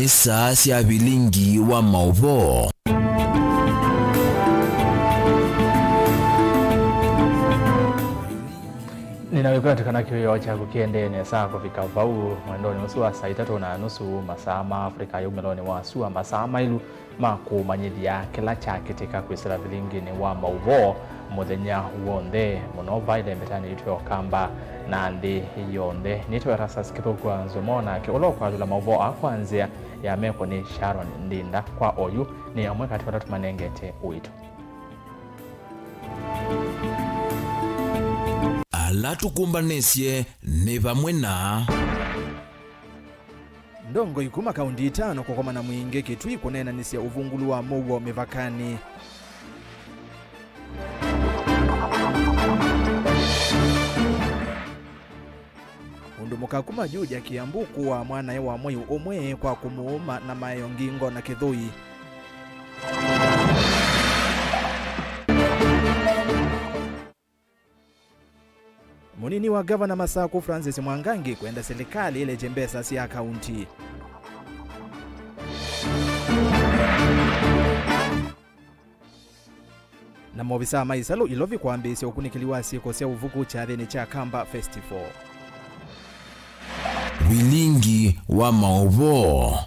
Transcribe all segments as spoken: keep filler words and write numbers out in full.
Saa sya vilingi wa maũvoo. Nĩnawĩkwatĩ kana kĩwĩoo kyaku kĩendee nesa kũvika vau mwendonĩ ũsu wa saa itatũ na nusu, masaa ma Afrika ya umĩlonĩ wa sua, masaa maĩlu ma kũmanyĩthya kĩla kyakĩtĩka kwĩsĩla vilinginĩ wa maũvoo mũthenya w'onthe, mũno va ĩlembetanĩ yitũ ya Ũkamba na nthĩ yonthe. Nĩtawa Erastus Kĩthũku wa Nzomo, nake ũla ũkwatũla maũvoo aa kwa nzĩa ya meko nĩ Sharon Ndinda. Kwa oyu, nĩ amwe katĩ wa ala tũmanengete ũito. Ala tũkũmbanĩsye nĩ vamwe na. Ndongoi kuma kaunti itano kũkomana Mwingĩ Kitui kũneenanĩsya ũvungũlu wa mũuo mĩvakanĩ. Mũndũ mũka kuma Juja, Kiambu, kũaa mwanae wa mwei ũmwe kwa kũmũũma na maeo ngingo na kĩthũi. Mũnini wa ngavana Masaku, Francis Mwangangi, kwenda silikalĩ ĩlekye mbesa sya kaunti. Na maovisaa ma ĩsalũ Ilovi kwambĩĩsya ũkunĩkĩli wa syĩko sya ũvuku kyathĩnĩ kya Kamba Festival. Vilingi wa maũvoo.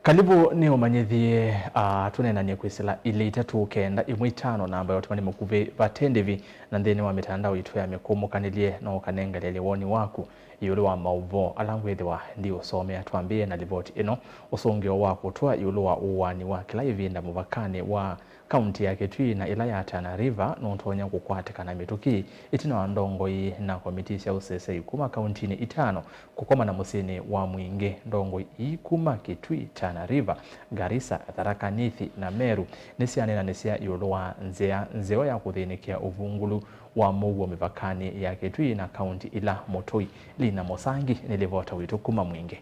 Kalivu nĩ ũmanyĩthye, ah, tũneenany'e kwĩsĩla ilĩ itatũ kenda ĩmwe itano namba ya ũtũmani mũkuvĩ vate ndĩvi na nthĩnĩ wa mĩtandao yitũ ya mĩkũmũkanĩlye, no ũkanengelelye woni waku ĩũlũ wa maũvoo ala ngwĩthĩwa ndiũsomea. Twambĩĩe na livoti ĩno. Ũsũngĩo wa kũtw'a ĩũlũ wa ũaani wa kĩla ĩvinda mũvakanĩ wa kaunti ya Kitui na ĩla ya Tana River nũtonya kũkwatĩkana mĩtũkĩ ĩtina wa ndongoi na komitii sya ũsesei kuma kauntinĩ itano kũkomana mũsyĩnĩ wa Mwingĩ. Ndongoi ii kuma Kitui, Tana River, Garissa, Tharaka Nithi na Meru nĩsyaneenanĩsya ĩũlũ wa nzĩa nzeo ya kũthĩnĩkĩa ũvungũlu wa mũuo mĩvakanĩ ya Kitui na kaunti ila mũtũi. Lina Mũsangi nĩ livota witũ kuma Mwingĩ.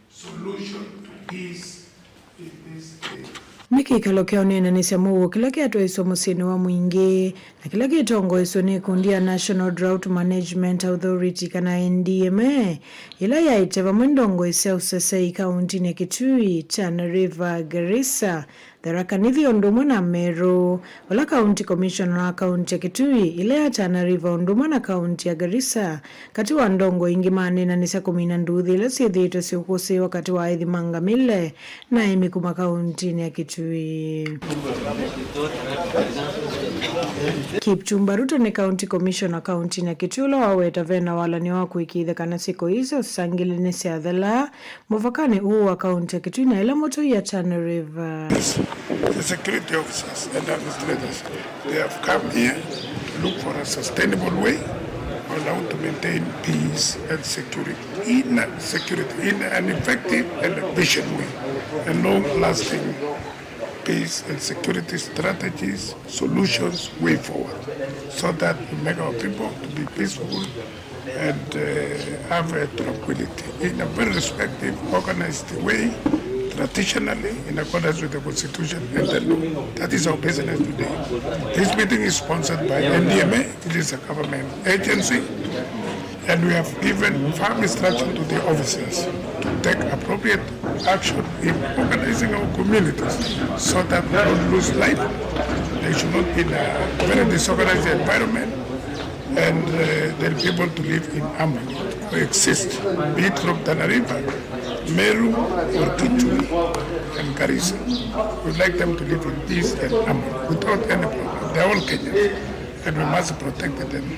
Solution to this in this day. Nĩ kĩkalo kya ũneenanĩsya mũuo kĩla kyatwaiswe mũsyĩnĩ wa Mwingĩ na kĩla kĩtongoeswe nĩ ĩkundi ya National Drought Management Authority, kana N D M A, ĩla yaĩte vamwe ndongoi sya ũsesei kauntinĩ ya Kitui, Tana River, Garissa, Tharaka Nithi o ũndũ ũmwe na Meru, vala County Commissioner wa kaunti ya Kitui, ĩla ya Tana River o ũndũ ũmwe na kaunti ya Garissa, katĩ wa ndongoi ingĩ maneenanĩsya kũmina nduthi ila syĩthĩĩtwe syĩũkũsĩĩwa katĩ wa aĩthi ma ngamĩle na aĩmi kuma kauntinĩ ya Kitui. Kipchumba Ruto nĩ County Commissioner kauntinĩ ya Kitui, ũla waweta vena walany'o wa kũĩkĩĩthya kana syĩko isu sangĩle nĩsyathela mũvakanĩ ũũ wa kaunti ya Kitui na ĩla mũtũi ya Tana River. The security officers and administrators, they have come here to look for a sustainable way on how to maintain peace and security in a, security in an effective and efficient way, a long-lasting peace and security strategies, solutions, way forward, so that we make our people to be peaceful and, uh, have, uh, tranquility in a very respective, organized way, traditionally, in accordance with the constitution and the law. That is our business today. This meeting is sponsored by N D M A. It is a government agency, and we have given firm instruction to the officers to take appropriate action in organizing our communities so that we don't lose life. They should not be in a very disorganized environment, and, uh, they'll be able to live in harmony, coexist, be it from Tana River, Meru, or Kitui and Garissa. We'd like them to live in peace and harmony without any problem. They're all Kenyans, and we must protect them.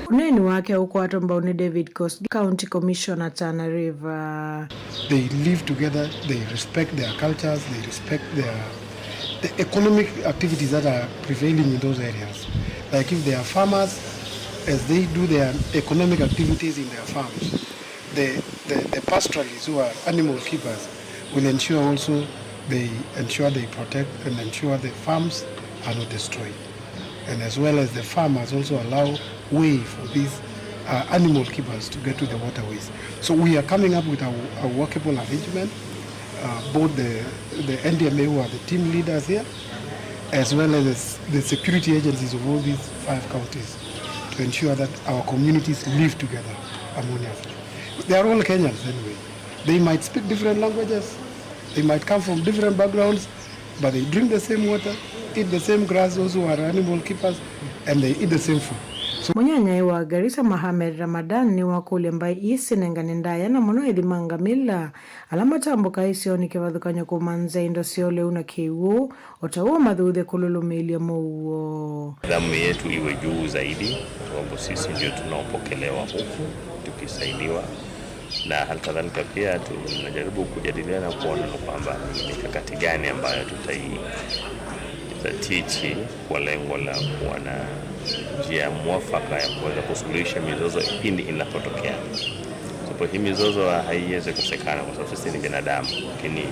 Ũneeni wake ũkwatwa mbau nĩ David Kosgei, County Commissioner Tana River. They live together, they respect their cultures, they respect their, the economic activities that are prevailing in those areas. Like if they are farmers, as they do their economic activities in their farms, the, the, the pastoralists who are animal keepers will ensure also they ensure they protect and ensure the farms are not destroyed. And as well as the farmers also allow way for these, uh, animal keepers to get to the waterways. So we are coming up with a, a workable arrangement, uh, both the, the N D M A, who are the team leaders here, as well as the, the security agencies of all these five counties, to to ensure that our communities live together harmoniously. They are all Kenyans anyway. They might speak different languages, they might come from different backgrounds, but they drink the same water, eat the same grass, those who are animal keepers, and they eat the same food. So Mũnyanyae wa Garissa Mohamed Ramadan nĩwakũlya mbaĩ ii sinengane ndaĩa na mũno ĩthima ngamĩla ala matambũkaa isionĩ kĩvathũkany'o kũmanthĩa indo sya ũleu na kĩw'ũ, o ta ũu mathuthye kũlũlũmĩĩlya mũuo. Nidhamu yetu iwe juu zaidi, kwa sababu sisi ndio tunaopokelewa huku tukisaidiwa, na hali kadhalika pia tunajaribu kujadiliana kuona ni kwamba ni mikakati gani ambayo tutaizatiti kwa lengo la kuwa na njia mwafaka ya kuweza kusuluhisha mizozo pindi inapotokea. Sababu hii mizozo haiwezi kosekana kwa sababu sisi ni binadamu, lakini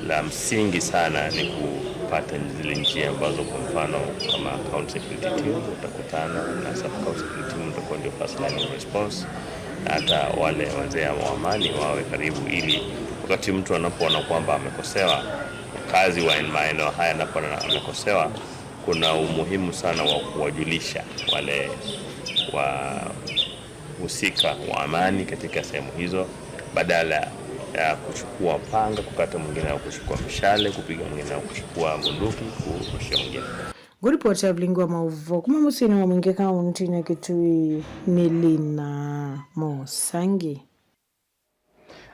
la msingi sana ni kupata zile njia ambazo, kwa mfano, kama county security team utakutana na sub county security team, utakuwa ndio first line of response, na hata wale wazee wa amani wawe karibu, ili wakati mtu anapoona kwamba amekosewa, wakazi wa maeneo haya anapoona amekosewa, kuna umuhimu sana wa kuwajulisha wale wahusika wa amani katika sehemu hizo, badala ya kuchukua panga, kukata mwingine, au kuchukua mshale, kupiga mwingine, au kuchukua bunduki, kurusha mwingine. Ngũripoti ya Vilingi wa Maũvoo kuma mũsyĩnĩ wa Mwingĩ kaũntĩnĩ ya Kitui nĩ Lina Mũsangi.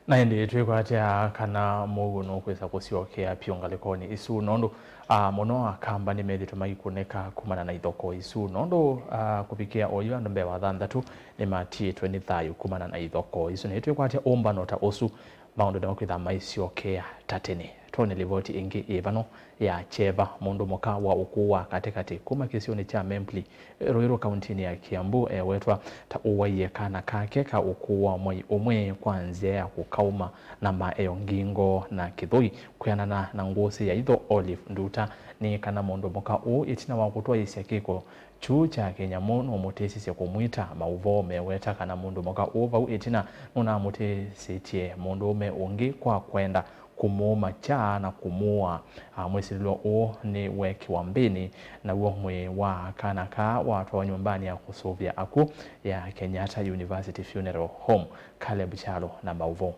Na ĩndĩ twĩkwatya kana mũuo nũkwĩsa kũsyokea pyũ ngalĩkonĩ isu, nũndũ, a, mũno Akamba nĩmethĩtwe maikũnĩka kumana na ithokoo isu, nũndũ, a, kũvikĩa oyu andũ mbee wa thanthatũ nĩmatiĩtwe nĩ thayũ kumana na ithokoo isu. Na ĩtwĩkwatya ũmbano ta ũsu, maũndũ nĩmakwĩtha maisyokea ta tene. Twone livoti ĩngĩ ĩ vano ya kyeva. Mũndũ mũka wa ũkũũ wa katĩkatĩ kuma kĩsionĩ kya Membli, Ruiru, kauntinĩ ya Kiambu, ewetwa ta ũwaie kana kake ka ũkũũ wa mwei ũmwe kwa nzĩa ya kũkaũma na maeo ngingo na kĩthũi. Kwĩanana na ngũsĩ ya itho Olive Nduta, nĩ kana mũndũ mũka ũũ, ĩtina wa kũtwaĩĩsya kĩko kyu kya kĩnyamũ, nũmũtĩsisye kũmwita. Maũvoo meweta kana mũndũ mũka ũũ vau ĩtina nũnamũtĩsĩtye mũndũũme ũngĩ kwa kwenda kũmũũma kyaa na kũmũũa. A, mwĩsilĩlwa ũũ nĩ weekĩwa mbĩnĩ, naw'o mwĩĩ wa kana kaa watwawa nyũmbanĩ ya kũsũvĩa akw'ũ ya Kenyatta University Funeral Home. Caleb Kyalo na maũvoo.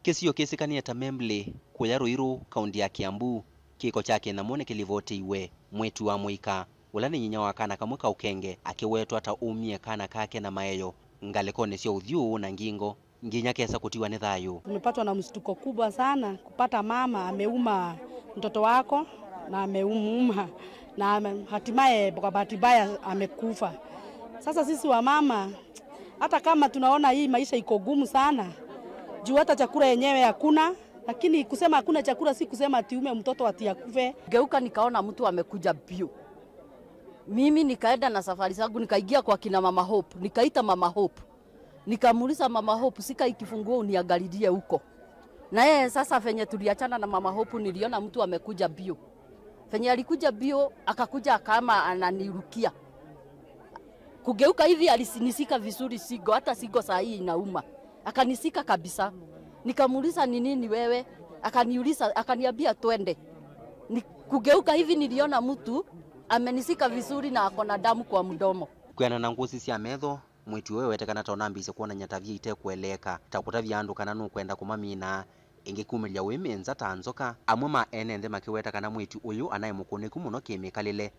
Kĩsio kĩsĩkanĩe ta Membli, kũya Ruiru, kaunti ya Kiambu, kĩko kya kĩnyamũ nĩkĩlivoteiwe. Mwĩĩtu wa mũika, ũla nĩ nyinya wa kana kamwe ka ũkenge, akĩwetwa ta ũmie kana kake na maeo ngalĩkonĩ sya ũthyũ na ngingo, nginya kesa kũtiwa nĩ thayũ. Tumepatwa na mshtuko kubwa sana kupata mama ameuma mtoto wako na amemuuma na ame-, hatimaye kwa bahati mbaya amekufa. Sasa sisi wa mama, hata kama tunaona hii maisha iko gumu sana, juu hata chakula yenyewe hakuna, lakini kusema hakuna chakula si kusema ati ume mtoto ati akufe. Geuka nikaona mtu amekuja mbio. Mimi nikaenda na safari zangu, nikaingia kwa kina Mama Hope, nikaita Mama Hope. Nikamuuliza, "Mama Hope, sika hii kifunguo uniangalilie huko." Na yeye sasa, venye tuliachana na Mama Hope, niliona mtu amekuja mbio. Venye alikuja mbio, akakuja kama ananirukia. Kugeuka hivi, alinisika vizuri shingo, hata shingo saa hii inauma. Akanisika kabisa. Nikamuuliza, "Ni nini wewe?" Akaniuliza, akaniambia, "Twende." Ni-, kugeuka hivi, niliona mtu amenisika vizuri na ako na damu kwa mdomo. Kwĩanana na ngũsĩ sya metho, mwĩĩtu ũyũ wetekana ta ũnambĩĩsye kwonany'a tavia itekũeleeka, ta kũtavya andũ kana nũkwenda kũmamina, ĩngĩ kumĩlya ũĩmĩ nza ta nzoka. Amwe ma ene nthĩ makĩweta kana mwĩĩtu ũyũ anaĩ mũkũnĩku mũno kĩ-mĩkalĩle.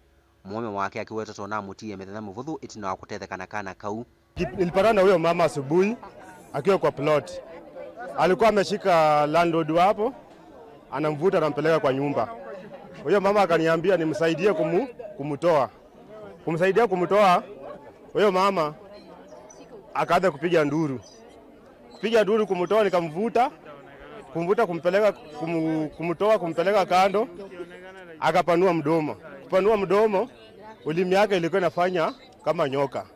Mũũme wake akĩwetwa ta ũnamũtiie mĩthenya mĩvũthũ ĩtina wa kũtetheka na kana kau. Nilipatana na huyo mama asubuhi akiwa kwa plot. Alikuwa ameshika landlord wa hapo, anamvuta, anampeleka kwa nyumba. Huyo mama akaniambia nimsaidie kumu-, kumtoa. Kumsaidia kumtoa, huyo mama akaanza kupiga nduru. Kupiga nduru kumtoa, nikamvuta, kumvuta, kumpeleka, kumu-, kumtoa, kumpeleka kando, akapanua mdomo. Kupanua mdomo, ulimi yake ilikuwa inafanya kama nyoka.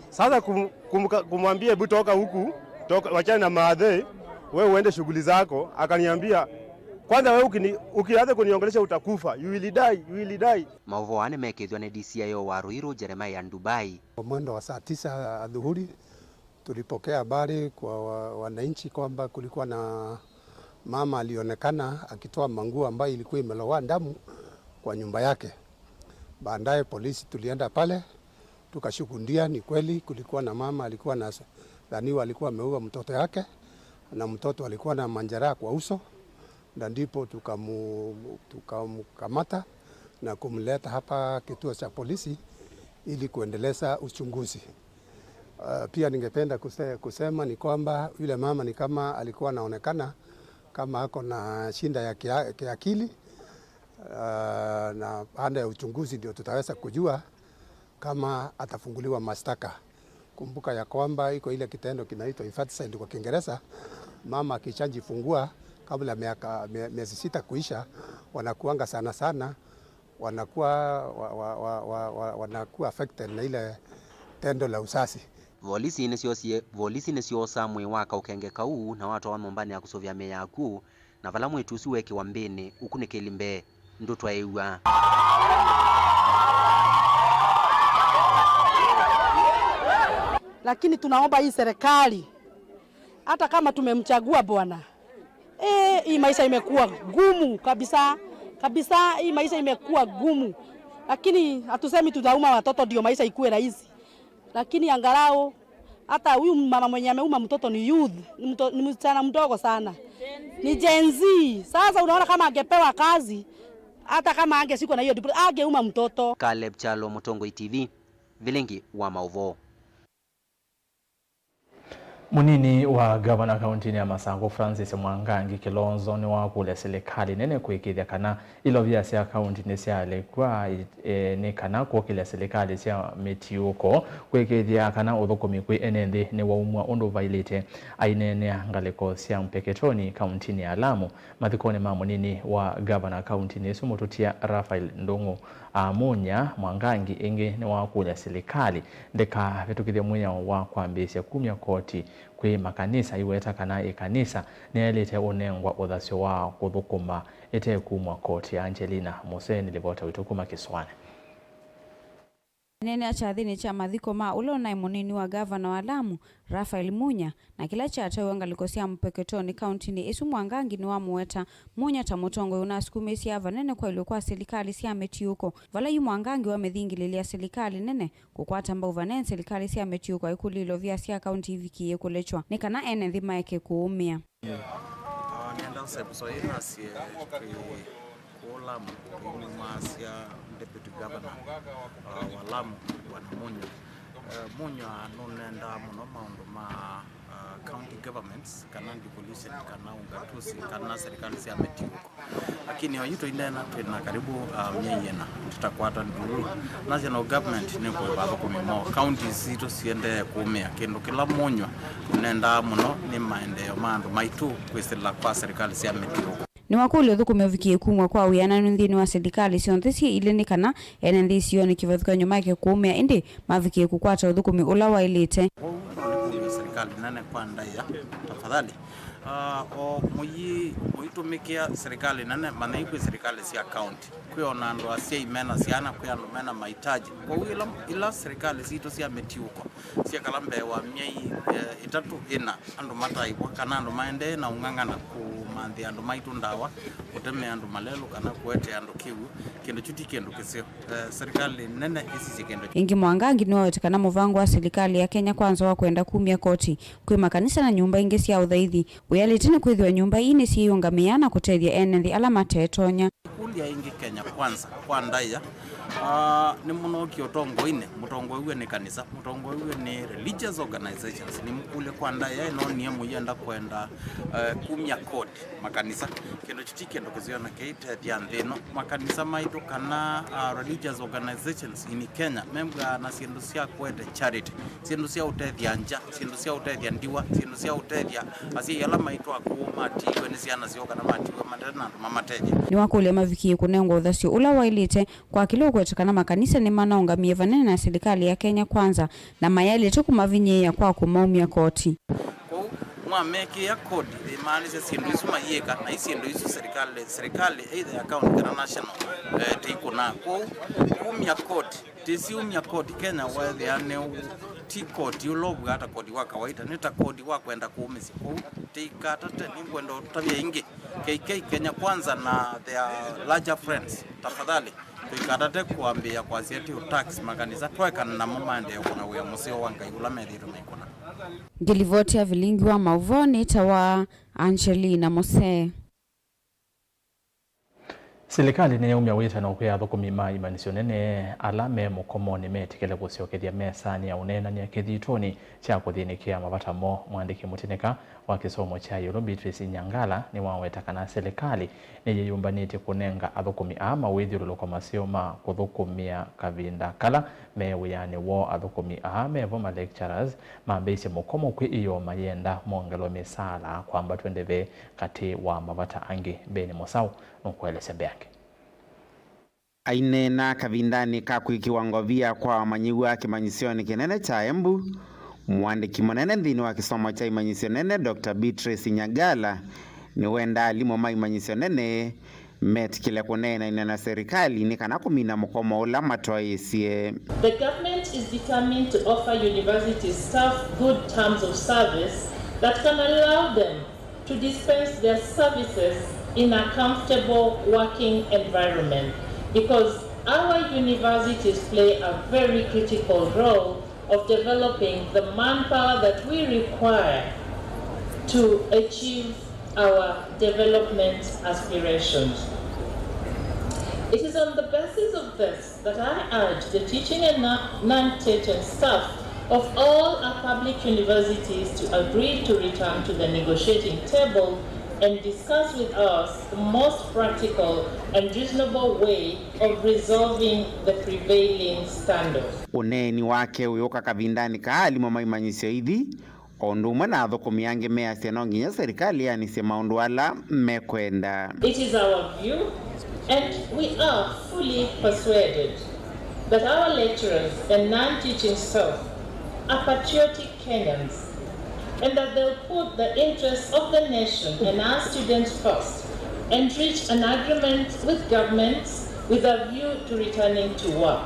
Sasa kum-, kumka-, kumwambia, "Hebu toka huku, toka, wachana na maadhe, wewe uende shughuli zako." Akaniambia, "Kwanza wewe ukini-, ukianza kuniongelesha utakufa, you will die, you will die." Maũvoo aa nĩmekĩthw'a nĩ D C I O wa Ruiru, Jeremiah Ndubai. Mwendo wa saa tisa adhuhuri, tulipokea habari kwa wa-, wananchi kwamba kulikuwa na mama alionekana akitoa manguo ambayo ilikuwa imelowa damu kwa nyumba yake. Baadaye polisi tulienda pale, tukashuhudia ni kweli kulikuwa na mama alikuwa na dhaniwa alikuwa ameua mtoto yake, na mtoto alikuwa na majeraha kwa uso, na ndipo tukamu-, tukamkamata na kumleta hapa kituo cha polisi ili kuendeleza uchunguzi. Uh, pia ningependa kuse-, kusema ni kwamba yule mama ni kama alikuwa anaonekana kama ako na shida ya kia-, kiakili. Uh, na baada ya uchunguzi ndio tutaweza kujua kama atafunguliwa mashtaka. Kumbuka ya kwamba iko ile kitendo kinaitwa infanticide kwa Kiingereza. Mama akishajifungua kabla miaka, mie-, miezi sita kuisha, wanakuanga sana sana, wanakuwa, wa, wa, wa, wa, wa, wanakuwa affected na ile tendo la uzazi. Volisi nĩsyosie, volisi nĩsyoosaa mwĩĩ wa kaũkenge kau na watwawa nyũmbanĩ ya kũsũvĩa mĩĩ ya akw'ũ, na vala mwĩĩtu ũsu weekĩwa mbĩnĩ, ũkunĩkĩli mbee ndũtwaĩw'a. Lakini tunaomba hii serikali, hata kama tumemchagua bwana, eh, hii maisha imekuwa gumu kabisa, kabisa, hii maisha imekuwa gumu. Lakini hatusemi tutauma watoto ndio maisha ikuwe rahisi. Lakini angalau hata huyu mama mwenye ameuma mtoto ni youth, ni mto-, ni msichana mdogo sana. Ni Gen Z. Sasa unaona kama angepewa kazi, hata kama angeshikwa na hiyo depression, angeuma mtoto. Caleb Kyalo, Mũtongoi T V, Vilingi wa Maũvoo. Mũnini wa ngavana kauntinĩ ya Masakũ Francis Mwangangi Kilonzo nĩwakũlya silikalĩ nene kũĩkĩĩthya kana ilovia sya kaunti nĩsyalekwa, e, nĩ kana kũkĩlya silikalĩ sya mĩtiũko kũĩkĩĩthya kana ũthũkũmi kwĩ ene nthĩ nĩwaumw'a ũndũ vaĩlĩte. Aineenea ngalĩko sya Mpeketoni kauntinĩ ya Lamu mathikonĩ ma mũnini wa ngavana kauntinĩ ĩsu Mũtũtia Raphael Ndung'u Amunya, Mwangangi ĩngĩ nĩwakũlya silikalĩ ndĩkavĩtũkĩthye mwĩao wa kwambĩĩsya kumya koti kwĩ makanisa, aiweta kana ĩkanisa nĩyaĩlĩte ũnengwa ũthasyo wa kũthũkũma ĩtekumw'a koti. Angelina Mũsee nĩ livota witũ kuma kĩsũanĩ. Aineenea kyathĩnĩ kya mathiko ma ũla ũnaĩ mũnini wa ngavana wa Lamu, Raphael Munya, na kĩla kyatwaiwe ngalĩko sya Mpeketoni kauntinĩ ĩsu, Mwangangi nĩwamũweta Munya ta mũtongoi ũnasukumĩĩsye vanene kwaĩlwe kwa silikalĩ sya mĩtiũko, vala yu Mwangangi wamĩthingĩlĩlya silikalĩ nene kũkwata mbau vanene silikalĩ sya mĩtiũko aikũlya ilovia sya kaunti ivikĩĩe kũlekywa nĩ kana ene nthĩ maeke kũũmĩa. Ah, nĩenda ũsevuso ĩ nasye twĩ kũũ Lamu, tũimũmaasya Deputy Governor, ah, wa Lamu, Bwana Munya. Eh, Munya nũnendaa mũno maũndũ ma, ah, county governments, kana devolution, kana ungatuzi, kana serikali sya mĩtiũko. Lakini oyu tũineena twĩ na karibu, ah, myei ĩna tũtakwata ndululu. National government nĩkũĩva athũkũmi moo. Counties sitũ siendee kũũmĩa. Kĩndũ kĩla Munya ũnendaa mũno nĩ maendeeo ma andũ maitũ kwĩsĩla kwa serikali sya mĩtiũko. Nĩwakũlya ũthũkũmi ũvikĩe kumw'a kwa wĩananu nthĩnĩ wa silikalĩ syonthe syĩ ilĩ nĩ kana ene nthĩ isionĩ kĩvathũkany'o maeke kũũmĩa ĩndĩ mavikĩe kũkwata ũthũkũmi ũla waĩlĩte. Kwoou no nĩkũlye serikali nene kwa ndaĩa, tafadhali, ah, o mũyi-, mũitũmĩkĩa serikali nene, manyai kwĩ serikali sya county, kwĩ ona andũ asyai mena syana, kwĩ andũ mena mahitaji. Kwoou ila, ila serikali sitũ sya mĩtiũko syekala mbee wa myei, eh, ĩtatũ, ĩna, andũ mataĩvwa kana andũ maendee na ũng'ang'ana kũmanthĩa andũ maitũ ndawa, kũtemea andũ malelũ kana kũetea andũ kĩw'ũ, kĩndũ kyu ti kĩndũ kĩseo. Eh, serikali nene ĩsisye kĩndũ. Ĩngĩ, Mwangangi nĩwaweta kana mũvango wa silikalĩ ya Kenya Kwanza wa kwenda kumya koti kwĩ makanisa na nyũmba ingĩ sya ũthaithi wĩalĩte nĩ kwĩthĩwa nyũmba ii nĩsyĩũngamĩaa na kũtethya ene nthĩ ala matetonya. Kũlya ĩngĩ, Kenya Kwanza kwa ndaĩa, ah, nĩmũnookie ũtongoinĩ, mũtongoew'e nĩ kanisa, mũtongoew'e nĩ religious organizations, nĩmũkũlye kwa ndaĩa ĩno nie mũyenda kwenda, eh, kumya koti makanisa, kĩndũ kyu ti kĩndũ kĩseo na kĩitethya nthĩ ĩno. Makanisa maitũ kana, ah, religious organizations in Kenya membaa na syĩndũ sya kũete charity, syĩndũ sya ũtethya ngya, syĩndũ sya ũtethya ndiwa, syĩndũ sya ũtethya asyai ala maitũ akũũ matiiwe nĩ syana syoo kana matiiwe mate na andũ mamatethya. Nĩwakũlya mavikĩe kũnengwa ũthasyo ũla waĩlĩte kwa kĩla ũkwete kana makanisa nĩmanaũngamie vanene na silikalĩ ya Kenya Kwanza na mayaĩlĩte kũmavinyĩĩa kwa kũmaumya koti. Kwoou mwamekĩa kodi yĩmaanisya syĩndũ isu mayĩka, na i syĩndũ isu serikali, serikali either ya county kana national, eh, tĩikũnaa. Kwoou kumya kodi, tĩsiumya kodi Kenya weethĩa nĩ Ti koti ũla ũvw'aa ta koti wa kawaida, nĩ ta koti wa kwenda kũũmĩsya. Kwoou tũikatate, nĩngwenda ũtavya ĩngĩ, K K, Kenya Kwanza na their larger friends, tafadhali, tũikatate kwambĩĩa kwasya ti tax makanisa, twaekana namo maendee kũna wĩa mũseo wa Ngai ũla methĩĩtwe maikũna. Ngĩlivoti ya vilingi wa maũvoo nĩtawa Angelina Mose. Silikalĩ nĩyaumya wĩtano kwĩ athũkũmi ma imanyĩsyo nene ala me mũkomonĩ metĩkĩle kũsyokethya mesanĩ ya ũneenany'a kĩthitonĩ kya kũthĩnĩkĩa mavata moo. Mũandĩki mũtĩnĩka wa kĩsomo kya ĩũlũ Beatrice Nyangala nĩwaweta kana silikalĩ nĩyĩyũmbanĩtye kũnenga athũkũmi aa mawĩthyũlũlũko maseo ma kũthũkũmĩa kavinda kala me wĩanĩ woo. Athũkũmi aa mevo ma lecturers mambĩĩsye mũkomo kwĩ ĩoo mayenda mongelwe mĩsaala kwambatw'e ndeve katĩ wa mavata angĩ. Ben Mũsaũ nũkũelesya mbeange. Aineena kavindanĩ ka kwĩkĩwa ngovia kwa amanyĩw'a kĩmanyĩsyonĩ kĩnene kya Embu, mũandĩki mũnene nthĩnĩ wa kĩsomo kya imanyĩsyo nene, Doctor Beatrice Nyangala, nĩwendaa alimũ ma imanyĩsyo nene metĩkĩle kũneenany'a na serikali nĩ kana kũmina mũkomo ũla matwaĩĩsye. The government is determined to offer university staff good terms of service that can allow them to dispense their services in a comfortable working environment, because our universities play a very critical role of developing the manpower that we require to achieve our development aspirations. It is on the basis of this that I urge the teaching and non-teaching staff of all our public universities to agree to return to the negotiating table and discuss with us the most practical and reasonable way of resolving the prevailing standoff. Ũneeni wake ũyũka kavindanĩ ka alimũ ma imanyĩsyo ithi, o ũndũ ũmwe na athũkũmi angĩ measya no nginya serikali yaanĩsye maũndũ ala mekwenda. It is our view, and we are fully persuaded that our lecturers and non-teaching staff are patriotic Kenyans, and that they'll put the interests of the nation and our students first and reach an agreement with government with a view to returning to work.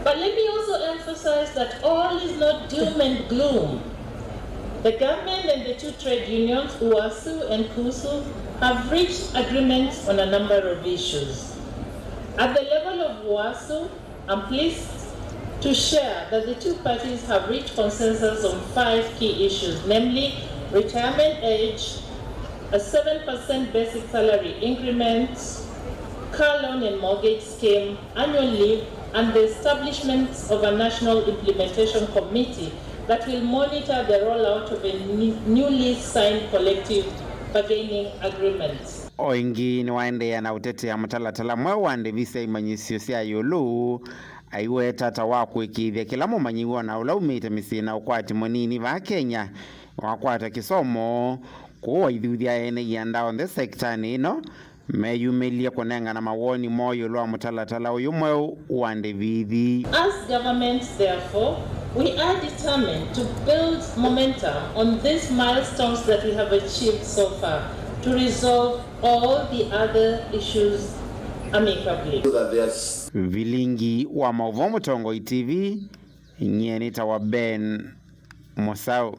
But let me also emphasize that all is not doom and gloom. The government and the two trade unions, UASU and KUSU, have reached agreements on a number of issues. At the level of UASU, I'm pleased to share that the two parties have reached consensus on five key issues, namely retirement age, a seven percent basic salary increment, car loan and mortgage scheme, annual leave, and the establishment of a national implementation committee that will monitor the rollout of a ne-, newly signed collective bargaining agreement. O ĩngĩ, nĩwaendeea na ũtetea mũtalatala mweũ wa ndĩvi sya imanyĩsyo sya ĩũlũ, aiweta ta wa kũĩkĩĩthya kĩla mũmanyĩw'a o na ũla umĩte mĩsyĩ na ũkwati mũnini vaa Kenya wakwata kĩsomo, kũu aithuthya ene ianda onthe sektanĩ ĩno meyumĩlye kũnengana mawoni moo ĩũlũ wa mũtalatala ũyũ mweũ wa ndĩvi ithi. As government, therefore, we are determined to build momentum on these milestones that we have achieved so far to resolve all the other issues amicably. Vilingi wa maũvoo Mũtongoi T V, nyie nĩtawa Ben Mũsaũ.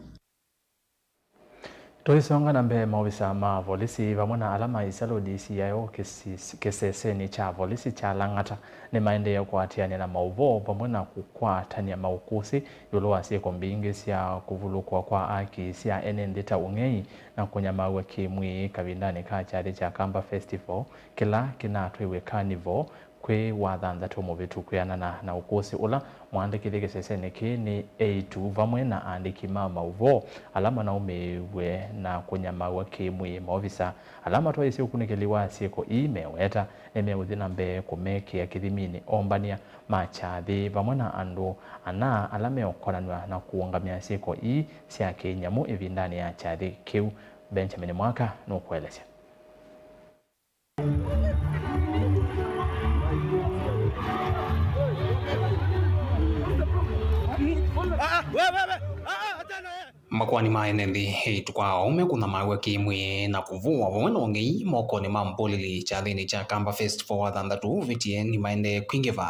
Tũisonga na mbee, maovisa ma volisi vamwe na ala ma Isa Road C I O kĩsi-, kĩsesenĩ kya volisi kya Lang'ata nĩmaendee kũatĩanĩa na maũvoo vamwe na kũkwatany'a maũkũsĩ ĩũlũ wa syĩko mbingĩ sya kũvulũkwa kwa aki sya ene nthĩ ta ũng'ei na kũnyamaaw'a kĩ-mwĩĩ kavindanĩ ka kyathĩ kya Kamba Festival kĩla kĩnatwĩwe Carnival kwĩ Wathanthatũ mũvĩtu. Kwĩanana na ũkũsĩ ũla mwaandĩkĩthye kĩsesenĩ kĩĩ nĩ eĩtu vamwe na aandĩki ma maũvoo ala manaũmĩĩw'e na kũnyamaaw'a kĩ-mwĩĩ, maovisa ala matwaĩĩsye ũkunĩkĩli wa syĩko ii meweta nĩmeũthi na mbee kũmekĩa kĩthiminĩ ombany'a ma kyathĩ vamwe na andũ ana ala meũkonanw'a na kũũngamya syĩko ii sya kĩnyamũ ĩvindanĩ ya kyathĩ kĩu. Benjamin Mwaka nũkũelesya. Makoani ma ene nthĩ, eĩtu kwa aũme kũnyamaaw'a kĩ-mwĩĩ na kũvũwa vamwe na ũng'ei mokonĩ ma mbũlĩli kyathĩnĩ kya Kamba Festival wa thanthatũ ũvĩtie nĩmaendee kwingĩva.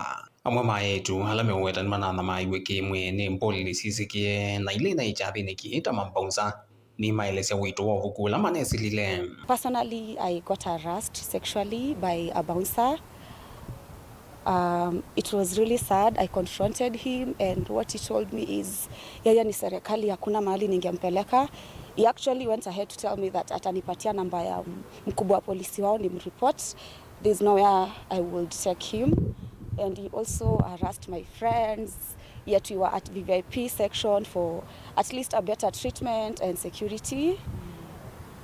Amwe ma eĩtu ala meũweta nĩmananamaiw'e kĩ-mwĩĩ nĩ mbũli sisĩkĩe na ila inaĩ kyathĩnĩ kĩĩ ta mambaunza. Nĩmaelesya ũito wa ũvuku ũla manesilile. Personally, I got harassed sexually by a bouncer. Um, it was really sad. I confronted him and what he told me is, yeye ni serikali, hakuna mahali ningempeleka. He actually went ahead to tell me that atanipatia namba ya m-, mkubwa wa polisi wao nimreport. There's nowhere I would take him. And he also harassed my friends. Yet we were at V V I P section for at least a better treatment and security.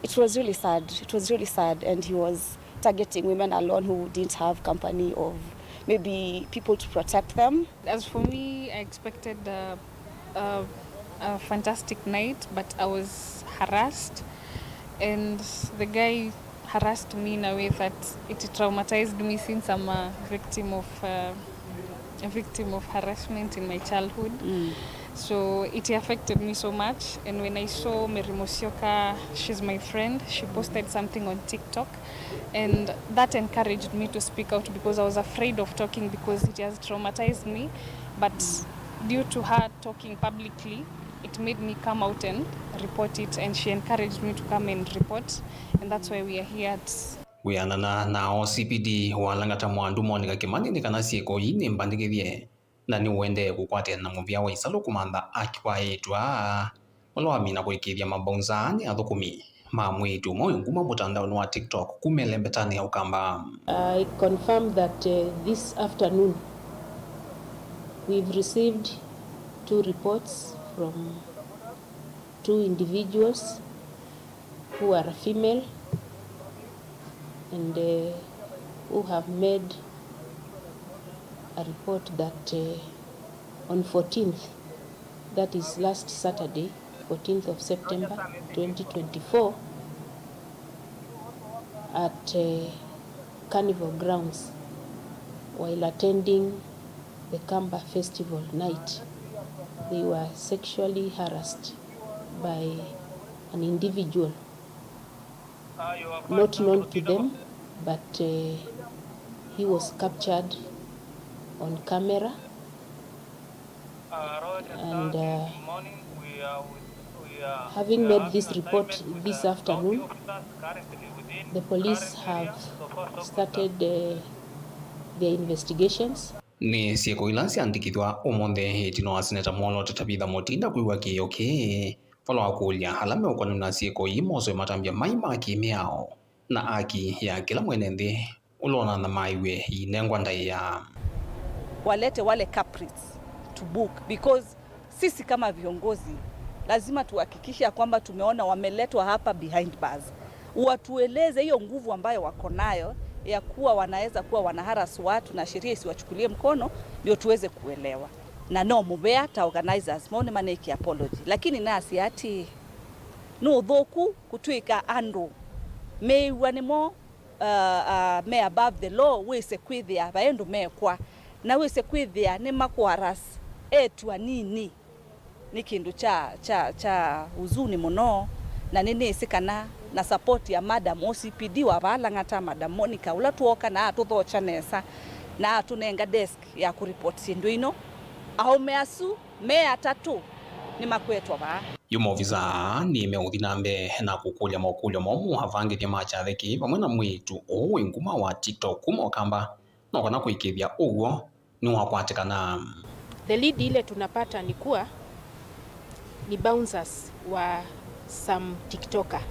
It was really sad. It was really sad. And he was targeting women alone who didn't have company of maybe people to protect them. As for me, I expected a, a, a fantastic night, but I was harassed. And the guy harassed me in a way that it traumatized me since I'm a victim of, uh, a victim of harassment in my childhood. Mm. So it affected me so much. And when I saw Mary Musyoka, she's my friend, she posted something on TikTok, and that encouraged me to speak out because I was afraid of talking because it has traumatized me. But due to her talking publicly, it made me come out and report it, and she encouraged me to come and report, and that's why we are here at Kwĩanana na O C P D wa Lang'ata Mwandu Monica Kimani nĩ kana syĩko ii nĩ mbandĩkĩthye na nĩũendee kũkwatĩana na mũvĩa wa ĩsalũ kũmantha aki wa eĩtu aa, ũla wamina kũĩkĩĩthya mabaunza aa nĩ athũkũmi ma mwĩĩtu ũmwe wĩ nguma mũtandaonĩ wa TikTok kuma ĩlembetanĩ ya Ũkamba. I confirm that, uh, this afternoon we've received two reports from two individuals who are female and, uh, who have made a report that, uh, on fourteenth, that is last Saturday, fourteenth of September twenty twenty-four, at, uh, Carnival grounds while attending the Kamba Festival night, they were sexually harassed by an individual not known to them, but, uh, he was captured on camera. And, uh, having made this report this afternoon, the police have started, uh, their investigations. Nĩ syĩko ila syandĩkĩthw'a ũmũnthĩ ĩtina wa Seneta Mwoloote Tabitha Mutinda kwĩw'a kĩĩo kĩĩ, vala wakũlya ala meũkonanw'a na syĩko ii moswe matambya mai ma kĩ-mĩao na aki ya kĩla mwene nthĩ ũla ũnanamaiw'e iinengwa ndaĩa. Walete wale culprits to book, because sisi kama viongozi lazima tuhakikishe ya kwamba tumeona wameletwa hapa behind bars, watueleze hiyo nguvu ambayo wako nayo ya kuwa wanaweza kuwa wanaharass watu na sheria isiwachukulie mkono, ndio tuweze kuelewa. Na no mũvea ta organizers, mo nĩmanĩkie apology, lakini nasya atĩ nĩ ũthũku kũtw'ĩka andũ meĩw'a nĩmo, uh, uh, me above the law, wĩse kwĩthĩa vaĩ ũndũ mekwa, na wĩse kwĩthĩa nĩmakũharass eĩtu anini. Nĩ kĩndũ kya, kya, kya huzuni mũno, na nĩnĩsĩ kana na support ya Madam O C P D wa vaa Lang'ata, Madam Monica, ũla twooka na atũthokya nesa na atũnenga desk ya kũreport syĩndũ ino, aũme asu me atatũ nĩmakwetwa vaa. Yu maovisaa nĩmeũthi na mbee na kũkũlya makũlyo momũ avangĩthya ma kyathĩ kĩĩ vamwe na mwĩĩtu ũũ wĩ nguma wa TikTok kuma Ũkamba, no kana kũĩkĩĩthya ũw'o nĩwakwatĩkana. The lead ile tunapata ni kuwa ni bouncers wa some TikToker.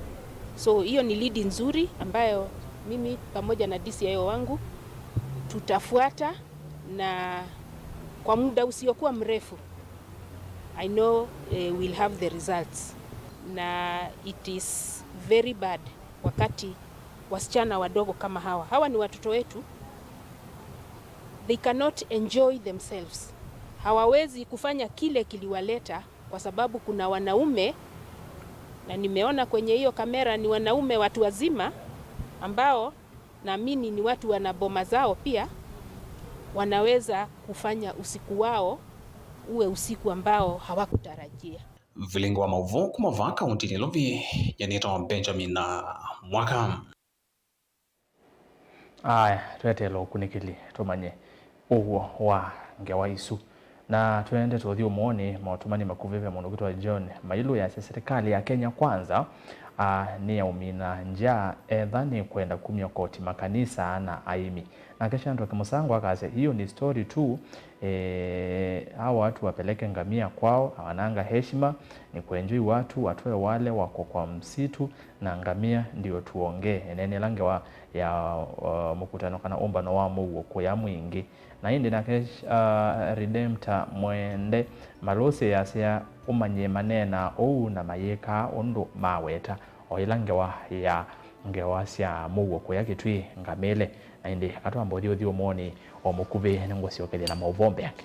So hiyo ni lead nzuri ambayo mimi pamoja na D C I O wangu tutafuata, na kwa muda usiokuwa mrefu, I know, eh, we'll have the results. Na it is very bad wakati wasichana wadogo kama hawa, hawa ni watoto wetu, they cannot enjoy themselves. Hawawezi kufanya kile kiliwaleta kwa sababu kuna wanaume, na nimeona kwenye hiyo kamera ni wanaume watu wazima ambao naamini ni watu wana boma zao pia, wanaweza kufanya usiku wao uwe usiku ambao hawakutarajia. Vilingi wa maũvoo kuma vaa kauntinĩ Nairobi, nyie nĩtawa Benjamin Mwaka. Aya, tweteela ũkunĩkĩli tũmanye ũw'o wa ngewa isu. Na tũende tũthi ũmũnĩ, motũmani makuvĩ ve mũndũ ũkwĩtwa John Mailu yasya, serikali ya Kenya Kwanza, a, nĩyaũmina nja etha nĩkwenda kumya koti makanisa na aĩmi. Nake Shandu Kimusango akasya, hiyo ni story tu, e, hao watu wapeleke ngamia kwao, hawananga heshima, ni kuenjoy watu, watoe wale wako kwa msitu na ngamia ndio tuongee. Eneenela ngewa ya, uh, mũkutano kana ũmbano wa mũuo kũya mwingĩ. Na ĩndĩ nake, uh, Redemptor Mwende Malũsĩ yasya, ũmanyie maneenaa ũu na mayĩkaa ũndũ maweta. O ĩla ngewa ya ngewa sya mũuo kũya kĩtwĩ ngamĩle. Na ĩndĩ eka twambe ũthi ũthi ũmũnĩ o mũkuvĩ, nĩngũsyokethya na maũvoo mbeange.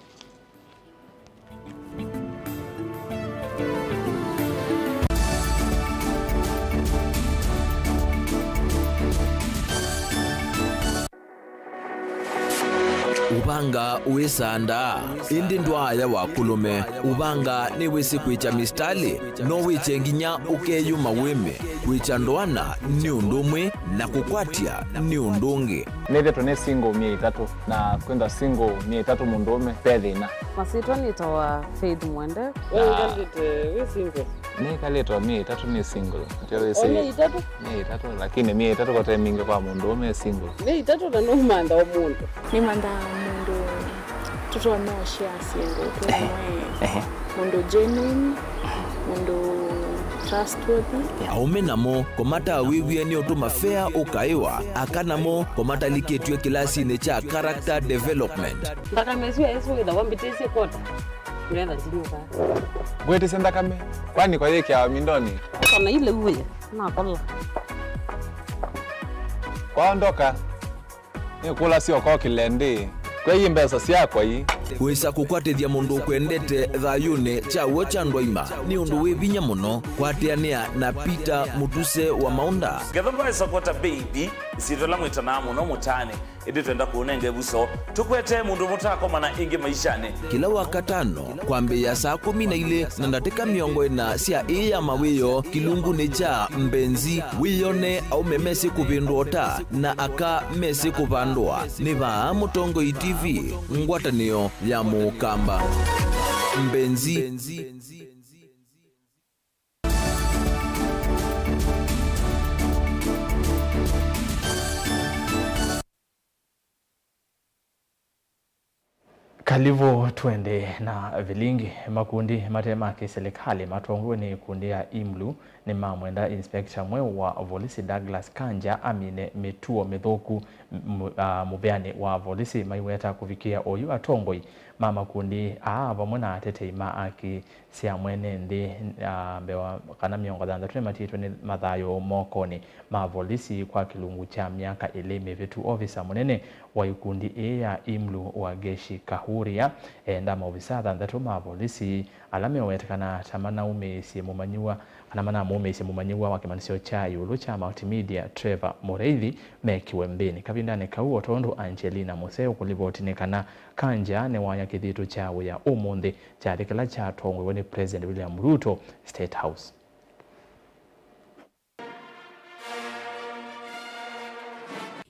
Ũvanga wĩsaa ndaa, ĩndĩ ndwaaya wa kũlũme. Ũvanga nĩwĩsĩ kwĩkya mĩsitalĩ, no wĩkye nginya ũkeyũma wĩme. Kwĩkya ndoana nĩ ũndũ ũmwe, na kũkwatya nĩ ũndũ ũngĩ. Nĩthĩtwe nĩ single myei ĩtatũ, na kwĩthwa single myei ĩtatũ mũndũũme ve thĩna. Masyĩtwa nĩtawa Faith Mwende. We wĩkalĩte wĩ single? Nĩkalĩte o myei ĩtatũ nĩ single. Ndio wĩsĩ. O myei ĩtatũ? Myei ĩtatũ, lakini myei ĩtatũ kote mingĩ kwa mũndũũme e single. Myei ĩtatũ na nũmantha o mũndũ. Nĩmanthaa mũndũ tũtonya ũshare syĩndũ twĩ. Ehe. Mũndũ genuine, mũndũ trustworthy. Aũme namo kũmatawĩw'e nĩ ũtũma fea ũkaĩwa, aka namo kũmatalikĩtw'e kĩlasinĩ kya character development. Nthakame ĩsu yaĩsũ wĩthawa mbĩtĩsye kota, ngetha ndinyuka. Ngwĩtĩsye nthakame, kwani kwa yĩkĩawa mindoni? Kana ile uwe, nakola. Kwaondoka. Nĩkũlasya ũkokĩle ndĩ, kwei mbesa syakwa ii. Wĩsa kũkwatĩthya mũndũ ũkwendete thayũnĩ kya w'o kya ndwaima nĩ ũndũ wĩ vinya mũno. Kwatĩanĩa na Peter Mũtuse wa Maũnda. Ngetha ndwaĩsa kwata baby, ĩsyĩtwa ĩla mwĩtanaa mũno mũtaanĩ, ĩndĩ twenda kũũnenga ĩvuso, tũkwete mũndũ mũtaakomana ĩngĩ maishanĩ. Kĩla Wakatano, kwambĩĩa saa kũmi na ilĩ na ndatĩka mĩongo ĩna sya ĩĩ ya mawĩoo kĩlungunĩ kya Mbenzi, wĩyone aũme mesĩ kũvĩndũa ũta na aka mesĩ kũvandũa. Nĩ vaa Mũtongoi T V, ngwatanĩo ya Mũkamba. Mbenzi. Kalivu twende na vilingi. Makundi mate ma kĩsilikalĩ matongoew'e nĩ ikundi ya IMLU nĩmamwenda inspector mweũ wa volisi Douglas Kanja amine mĩtuo mĩthũku m-, m-, a, mũvĩanĩ wa volisi, maiweta kũvikĩa oyu atongoi ma makundi aa vamwe na atetei ma aki sya mwene nthĩ, a, mbewa kana mĩongo thanthatũ nĩmatiĩtwe nĩ mathayũ mokonĩ ma volisi kwa kĩlungu kya myaka ĩlĩ mĩvĩtu. Ovisa mũnene wa ikundi ĩĩ ya IMLU, Wageshi Kahuria, eenda maovisa thanthatũ ma volisi ala mewetekana ta manaumĩĩsye mũmanyĩw'a kana manamũmĩĩsye mũmanyĩw'a wa kĩmanyĩsyo kya ĩũlũ kya multimedia, Trevor Mũrĩithi, mekiwe mbĩnĩ. Kavindanĩ kau, o tondũ Angelina Museo ũkũlivoti nĩ kana Kanja nĩwaya kĩthitũ kya wĩa ũmũnthĩ, kyathĩ kĩla kyatongoew'e nĩ President William Ruto State House.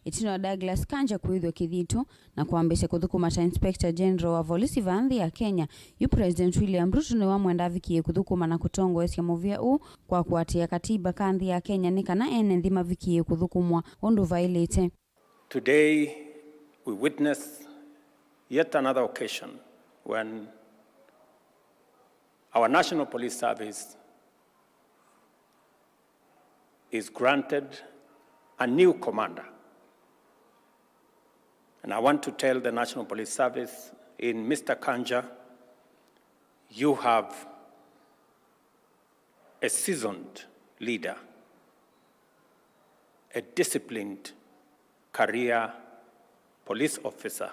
Ĩtina wa Douglas Kanja kũĩthw'a kĩthitũ na kwambĩĩsya kũthũkũma ta Inspector General wa volisi vaa nthĩ ya Kenya, yu President William Ruto nĩwamwenda avikĩe kũthũkũma na kũtongoesya mũvĩa ũũ kwa kũatĩĩa katiba ka nthĩ ya Kenya nĩ kana ene nthĩ mavikĩe kũthũkũmwa ũndũ vaĩlĩte. Today, we witness yet another occasion when our National Police Service is granted a new commander. And I want to tell the National Police Service in Mister Kanja, you have a seasoned leader, a disciplined career police officer,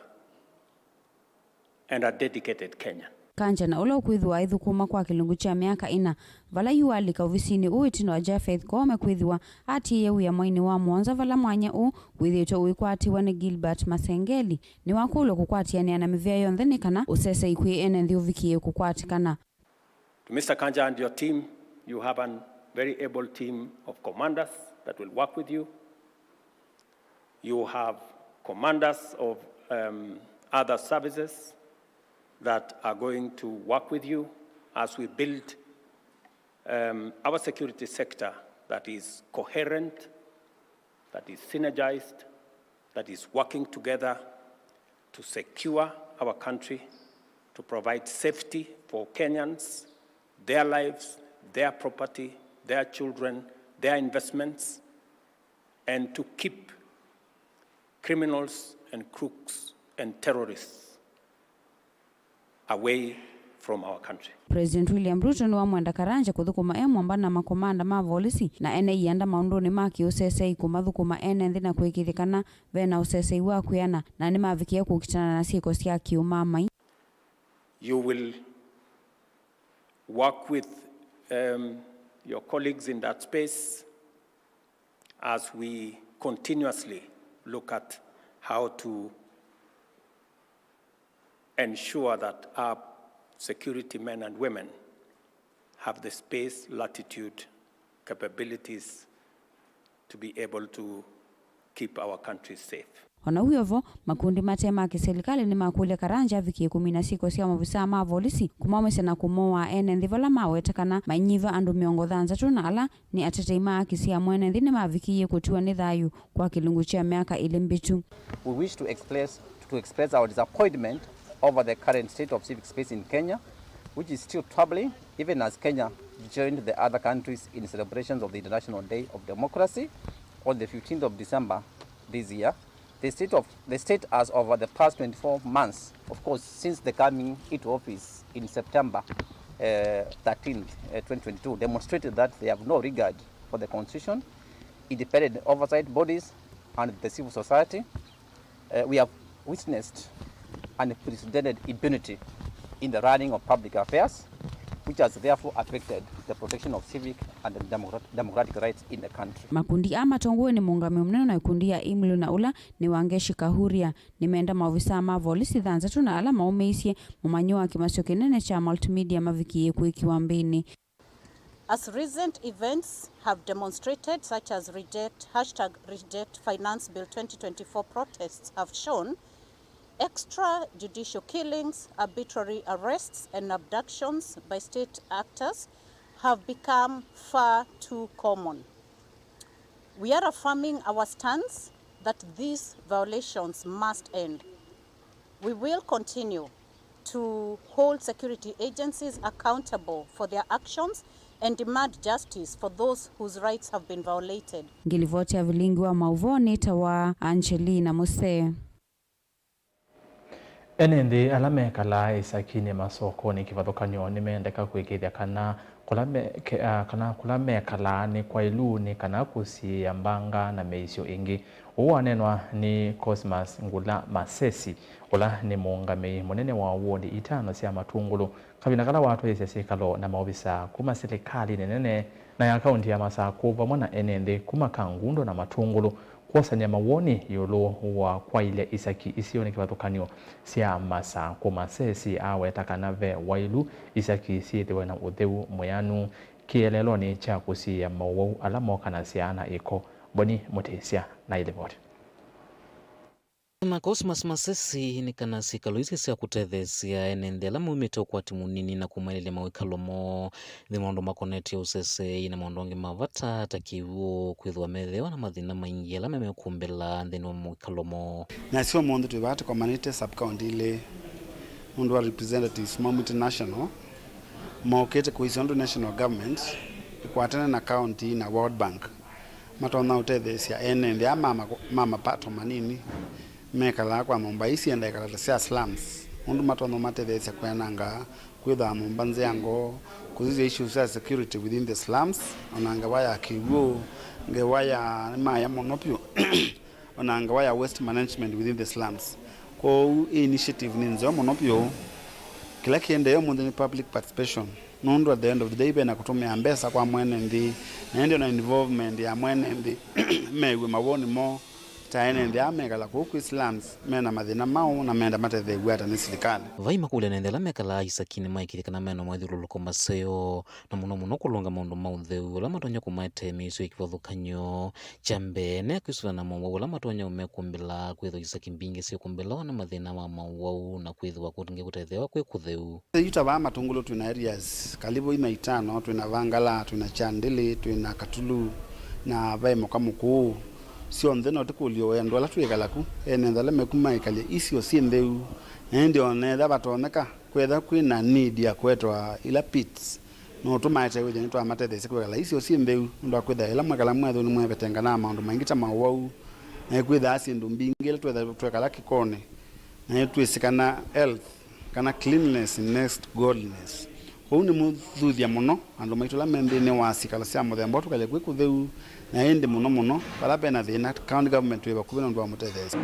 and a dedicated Kenyan. Kanja, na ũla ũkwĩthĩwa aithũkũma kwa kĩlungu kya myaka ĩna, vala yu alika ovisinĩ ũũ ĩtina wa Japheth Koome kwĩthĩwa atiĩe wĩa mweinĩ wa mũonza, vala mwanya ũũ wĩthĩĩtwe ũikwatĩwa nĩ Gilbert Masengeli, nĩwakũlw'a kũkwatĩanĩa na mĩvĩa yonthe nĩ kana ũsesei kwĩ ene nthĩ ũvikĩe kũkwatĩkana. To Mister Kanja and your team, you have a very able team of commanders that will work with you. You have commanders of, um, other services that are going to work with you as we build, um, our security sector that is coherent, that is synergized, that is working together to secure our country, to provide safety for Kenyans, their lives, their property, their children, their investments, and to keep criminals and crooks and terrorists away from our country. President William Ruto nĩwamwenda Karanja kũthũkũma e mwamba na makomanda ma volisi na ene ianda maũndũnĩ ma kĩũsesei, kũmathũkũma ene nthĩ na kũĩkĩĩthya kana ve na ũsesei wa kwĩana, na nĩmavikĩe kũkitana na syĩko sya kĩũmaamai. You will work with, um, your colleagues in that space as we continuously look at how to ensure that our security men and women have the space, latitude, capabilities to be able to keep our country safe. O na wĩ o vo, makundi mate ma kĩsilikalĩ nĩmakũlya Karanja avikĩe kũmina syĩko sya maovisaa ma volisi, kũmaũmĩsya na kũmowaa ene nthĩ vala maweta kana mainyiva andũ mĩongo thanthatũ na ala nĩ atetei ma haki sya mwene nthĩ nĩmavikĩie kũtiwa nĩ thayũ kwa kĩlungu kya myaka ĩlĩ mbĩtu. We wish to express, to express our disappointment over the current state of civic space in Kenya, which is still troubling, even as Kenya joined the other countries in celebrations of the International Day of Democracy on the fifteenth of December this year. The state of, the state has, over the past twenty-four months, of course, since the coming into office in September, uh, thirteenth, uh, twenty twenty-two, demonstrated that they have no regard for the constitution, independent oversight bodies, and the civil society. Uh, we have witnessed unprecedented impunity in the running of public affairs, which has therefore affected the protection of civic and democrat-, democratic rights in the country. Makundi aa matongoew'e nĩ mũũngamĩi mũnene na ikundi ya IMLU na ũla nĩ Wangeshi Kahuria nĩmenda maovisaa ma volisi thanthatũ na ala maũmĩisye mũmanyĩo wa kĩmasyo kĩnene kya Multimedia mavikĩie kũĩkĩwa mbĩnĩ. As recent events have demonstrated, such as reject, hashtag reject Finance Bill twenty twenty-four protests have shown, extrajudicial killings, arbitrary arrests, and abductions by state actors have become far too common. We are affirming our stance that these violations must end. We will continue to hold security agencies accountable for their actions and demand justice for those whose rights have been violated. Ngĩlivoti ya vilingi wa maũvoo nĩtawa Angelina Musee. Ene nthĩ ala mekalaa ĩsakinĩ masokonĩ kĩvathũkany'o nĩmendeka kũĩkĩĩthya kana kũla me-, ke-, ah, kana kũla mekalaa nĩ kwaĩlu nĩ kana kũsiĩĩa mbanga na mĩisyo ĩngĩ. Ũu waneenwa nĩ Cosmas Ngula Masesi, ũla nĩ mũũngamĩi mũnene wa wondi itano sya Matungulu, kavinda kala watwaĩĩsya syĩkalo na maovisaa kuma silikalĩnĩ nene na ya kaunti ya Masakũ vamwe na ene nthĩ kuma Kangundo na Matungulu kwosany'a mawoni ĩũlũ wa kwaĩlya isaki isionĩ kĩvathũkany'o sya Masakũ. Masesi aweta kana ve waĩlu isaki syĩthĩwe na ũtheu mwĩanu kĩeleelonĩ kya kũsiĩĩa mowau ala mokanasya na ĩko. Boni Mũtĩsya na ĩlivoti. Na Cosmas Masesi nĩ kana syĩkalo isu sya kũtetheesya ene nthĩ ala maumĩte ũkwati mũnini na kũmaĩlĩlya mawĩkalo moo nthĩ, maũndũ makonetye ũseseei na maũndũ angĩ ma vata ta kĩw'ũ, kwĩthĩwa metheewa na mathĩna maingĩ ala memekũmbĩla nthĩnĩ wa mawĩkalo moo. Nasyo ũmũnthĩ twĩ vaa tũkomanĩte sub county ilĩ nũndũ wa representatives maumĩte national mokĩte kũisya ũndũ national government ĩkwatene na county na World Bank matonya ũtetheesya ene nthĩ aa ma ma-, ma mapato manini mekalaa kwa nyũmba ii syenda ĩkala ta sya slums, ũndũ matonya ũmatetheesya kwenanga, kwĩthaa nyũmba nzĩango, kũsisya issues sya security within the slums, ona ngewa ya kĩw'ũ, ngewa ya maĩ mũno vyũ, ona ngewa ya waste management within the slums. Kwoou ĩ initiative nĩ nzeo mũno vyũ. Kĩla kĩendeee ũmũnthĩ nĩ public participation. Nũndũ at the end of the day, ve na kũtũmĩa mbesa kwa mwene nthĩ, na ĩndĩ ona involvement ya mwene nthĩ, mew'e mawoni moo, ta ene nthĩ aa mekala kũu kwĩ slums mena mathĩna maũ, na menda matetheew'e ata nĩ silikalĩ? Vai makũlya ene nthĩ ala mekalaa isakinĩ maĩkĩĩthye kana mena mathyũlũlũko maseo, na mũno mũno kũlũnga maũndũ ma ũtheu ala matonya kũmaetee mĩisyo ya kĩvathũkany'o. Kya mbee, nĩ kwĩsũvĩa na mowau ala matonya ũmekũmbĩla kwĩthwa isaki mbingĩ syĩkũmbĩlawa nĩ mathĩna ma mowau na kwĩthĩwa kũngĩ kũtetheewa kwĩ kũtheu. Yu ta vaa Matũngũlũ twĩ na areas kalivũ ina itano, twĩ na Vangala, twĩ na Kyandĩlĩ, twĩ na Katulu, na vai Mũka Mũkũũ. Syonthe no tũkũlye o andũ ala twĩkala ku, ene nthĩ ala meku maĩkalya isio syĩ ntheu, na ĩndĩ o na ethĩwa vatonyeka, kwĩthwa kwĩ na need ya kũetwa ila pits, no tũmaete wĩthĩa nĩtwamatetheesya kwĩkala isio syĩ ntheu, nũndũ wa kwĩthĩa ĩla mwekala mwethũ nĩmwevetenganaa maũndũ maingĩ ta mowau, na ĩkwĩthaa syĩndũ mbingĩ ila twetha twekala kĩkonĩ, na nĩtwĩsĩ kana health kana cleanliness is next godliness. Kwoou nĩmũthuthya mũno andũ maitũ ala me nthĩnĩ wa syĩkalo sya mũthemba ũũ tũkalye kwĩ kũtheu, na ĩndĩ mũno mũno vala ve na thĩna, county government twĩ vakuvĩ nũndũ wa mũtetheesyo.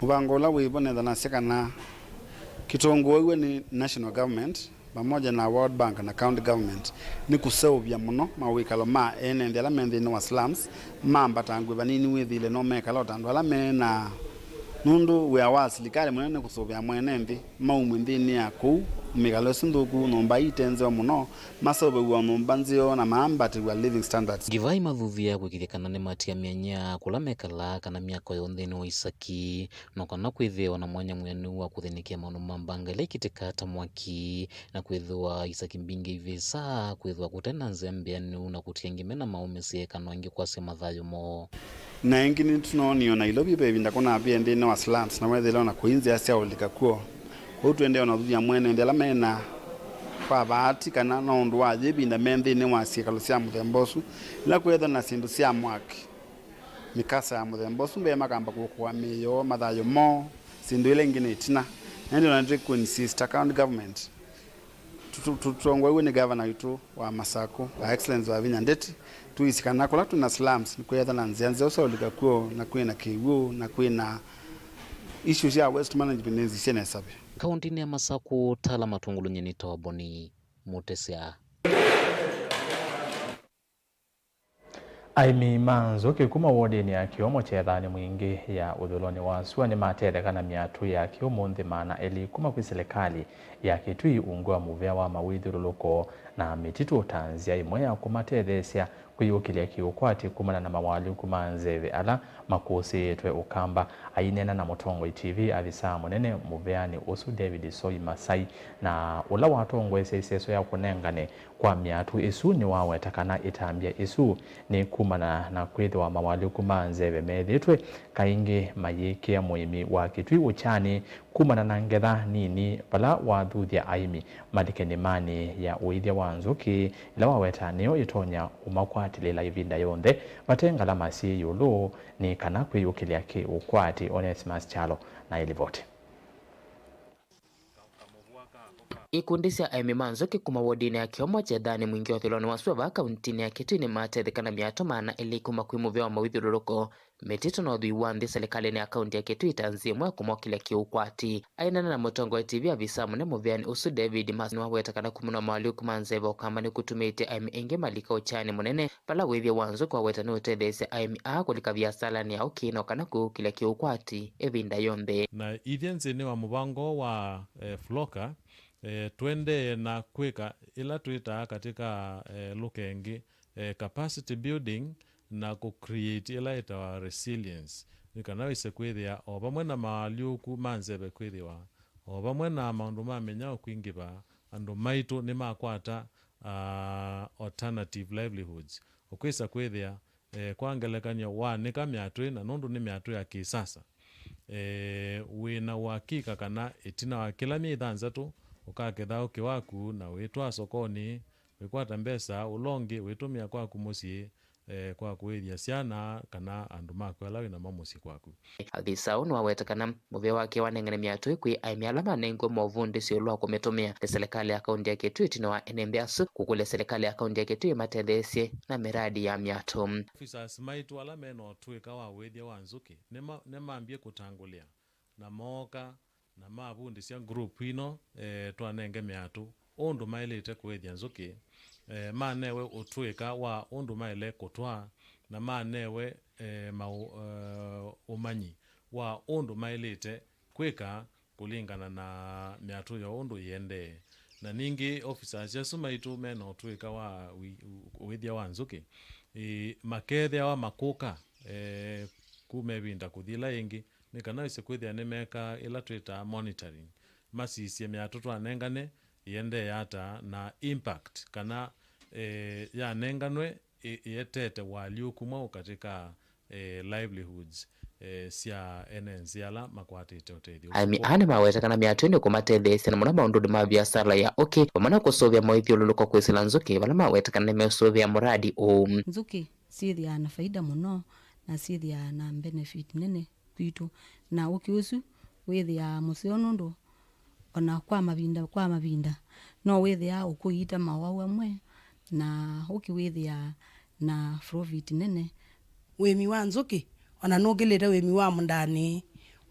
Mũvango ũla wĩ vo, netha nasya kana kĩtongooaw'e nĩ national government pamoja na World Bank na county government nĩ kũseũvya mũno mawĩkalo ma ene nthĩ ala me nthĩnĩ wa slums, mambatangw'e vanini wĩthĩile no mekala o ta andũ ala me na, nũndũ wĩa wa silikalĩ mũnene nĩ kũsũvĩa mwene nthĩ maumw'e nthĩnĩ ya kũu, mĩkalo ĩsu nthũku, nyũmba ii ite nzeo mũno, maseũvĩw'a nyũmba nzeo na maambatĩw'a living standards. Ngĩvai mathuthya kwĩkĩĩthya kana nĩmatia myanya kũla mekalaa kana myako yoo nthĩnĩ wa isaki, no kana kwĩthĩwa na mwanya mwĩanĩu wa kũthĩnĩkĩa maũndũ ma mbanga ĩla ikitĩkaa ta mwaki, na kwĩthĩwa isaki mbingĩ ivĩsaa, kwĩthĩwa kũte na nzĩa mbĩanĩu, na kũtia angĩ me na maũmĩsye kana angĩ kwasya mathayũ moo. Na ĩngĩ nĩtũnoonie o Nairobi ve ĩvinda kũnavie nthĩnĩ wa slums, na weethĩla o na kũi nzĩa sya ũlika kw'o. Kwoou tũendee o na ũthuthya mwene nthĩ ala me na kwa vaati kana no ũndũ wa yĩ ĩvinda me nthĩnĩ wa syĩkalo sya mũthemba ũsu, ila kwĩethwa na syĩndũ sya mwaki, mĩkasa ya mũthemba ũsu mbee makamba kũkũa mĩĩ yoo, mathayũ moo, syĩndũ ila ingĩ nĩ ĩtina. Na ĩndĩ o na nĩtũkũinsista county government tũtũ-, tũtongoew'e nĩ gavana witũ wa Masakũ, Her Excellency Wavinya Ndeti, tũisye kana kũla twĩ na slums nĩkwĩethwa na nzĩa nzeo sya ũlika kw'o, na kwĩ na kĩw'ũ, na kwĩ na issue sya waste management nĩnzisye nesa vyũ. Kaũntĩnĩ ya Masakũ, Tala Matũngũlũ, nyie nĩtawa Boni Mũtesya. Aĩmi ma nzũkĩ kuma wodinĩ ya Kĩomo Kyethanĩ Mwingĩ ya ũthũĩlonĩ wa sua nĩmatetheka na myatũ ya kĩũmũnthĩ maana elĩ kuma kwĩ silikalĩ ya Kĩtui ungu wa mũvea wa mawĩthyũlũlũko na mĩtitũ ta nzĩa ĩmwe ya kũmatetheesya kwĩyũkĩlya kĩũkwati kumana na mawalyũku ma nzeve ala makũsĩĩtwe ũkamba. Aineena na Mũtongoi T V, avisaa mũnene mũveanĩ ũsu David Soi Masai, na ũla watongoesye ĩseso ya kũnengane kwa myatũ ĩsu nĩwaweta kana ĩtambya ĩsu nĩ kumana na kwĩthĩwa mawalyũku ma nzeve methĩĩtwe kaingĩ mayĩkĩa mũĩmi wa Kĩtui ũkyanĩ kumana na ngetha nini, vala wathuthya aĩmi malike nĩmanĩ ya ũĩthya wa nzũkĩ, ĩla waweta nĩyo ĩtonya ũmakwatĩlĩla ĩvinda yonthe vate ngalama syĩ ĩũlũ nĩ kana kwĩyũkĩlya kĩ ũkwati. Onesimus Kyalo na ĩlivoti. Ikundi sya aĩmi ma nzũkĩ kuma wodinĩ ya Kĩomo Kyethanĩ Mwingĩ ũthũĩlonĩ wa sua vaa kauntinĩ ya Kĩtui nĩmatetheka na myatũ maana elĩ kuma kwĩ mũvea wa mawĩthyũlũlũko, mĩtitũ na ũthwii wa nthĩ silikalĩnĩ ya kaunti ya Kĩtui ta nzĩa ĩmwe ya kũmokĩlya kĩũkwati. Aineena na Mũtongoi T V, avisaa mũnene mũveanĩ ũsu David Mas nĩwaweta kana kumana na mawalyũku ma nzeve ũkamba nĩkũtumĩte aĩmi aingĩ malika ũkyanĩ mũnene, vala ũĩthya wa nzũkĩ waweta nĩũtetheesya aĩmi aa kũlika viasalanĩ ya ũkĩĩ na kana kwĩyũkĩlya kĩũkwati ĩvinda yonthe. Na ithyĩ nthĩnĩ wa mũvango wa, eh, Floka, eh, tũendee na kwĩka ĩla twĩtaa katika, eh, lũkengi, eh, capacity building na kũ create ĩla ĩtawa resilience, nĩ kana wĩse kwĩthĩa o vamwe na mawalyũku ma nzeve kwĩthĩwa, o vamwe na maũndũ ma mĩnyao kwingĩva, andũ maitũ nĩmakwata, ah, alternative livelihoods. Ũkwĩsa kwĩthĩa, eh, kwa ngelekany'o, waanĩka myatwĩ, na nũndũ nĩ myatwĩ ya kĩsasa, eh, wĩ na ũakika kana ĩtina wa kĩla myei thanthatũ ũkaketha ũkĩ waku na wĩtwaa sokonĩ, wĩkwata mbesa, ũla ũngĩ wĩtũmĩa kwaku mũsyĩ, eh, kwa kũĩthya syana kana andũ maku ala wĩ namo mũsyĩ kwaku. Avisa ũũ nĩwaweta kana mũvea wake wanengane myatũ ĩĩ kwĩ aĩmi ala manengiwe movundĩsyo ĩũlũ wa kũmĩtũmĩa nĩ silikalĩ ya kaunti ya Kĩtui ĩtina wa ene nthĩ asu kũkũlya silikalĩ ya kaunti ya Kĩtui ĩmatetheesye na mĩradi ya myatũ. Officers maitũ ala me na ũtũĩka wa ũĩthya wa nzũkĩ nĩma-, nĩmambie kũtangũlĩa na mooka na mavundĩsya group ĩno, eh, twanenge myatũ ũndũ maĩlĩte kũĩthya nzũkĩ, eh, manewe ũtũĩka wa ũndũ maĩle kũtwaa na manewe, eh, maũ-, eh, ũmanyi wa ũndũ maĩlĩte kwĩka kũlingana na myatũ yoo ũndũ ĩendee. Na ningĩ officers asu maitũ me na ũtũĩka wa wi-, wĩthĩa wa nzũkĩ, ĩ, makethĩawa makũka, eh, kuma ĩvinda kũthi ĩla ĩngĩ, nĩ kana wĩse kwĩthĩa nĩmekaa ĩla twĩtaa monitoring, masisye myatũ twanengane ĩendee ata na impact kana, eh, yanenganwe ĩ-, ĩetete walyũku mwaũ katika, eh, livelihoods, eh, sya ene nzĩ ala makwatĩte ũtethyo ũsu. Aĩmi aa nĩmaweta kana myatũ nĩkũmatetheesya na mũno maũndũnĩ ma viasala ya ũkĩ, vamwe na kũsũvĩa maũithyũlũlũko kwĩsĩla nzũkĩ, vala maweta kana nĩmeũsũvĩa mũradi ũũ. Nzũkĩ syĩthĩaa na faida mũno na syĩthĩaa na benefit nene kwitũ, na ũkĩ ũsu wĩthĩaa mũseo nũndũ ona kwa mavinda kwa mavinda no wĩthĩaa ũkũiita mawau amwe, na ũkĩ wĩthĩaa na profit nene. Ũĩmi wa nzũkĩ ona nũkĩlĩte ũĩmi wa mũndanĩ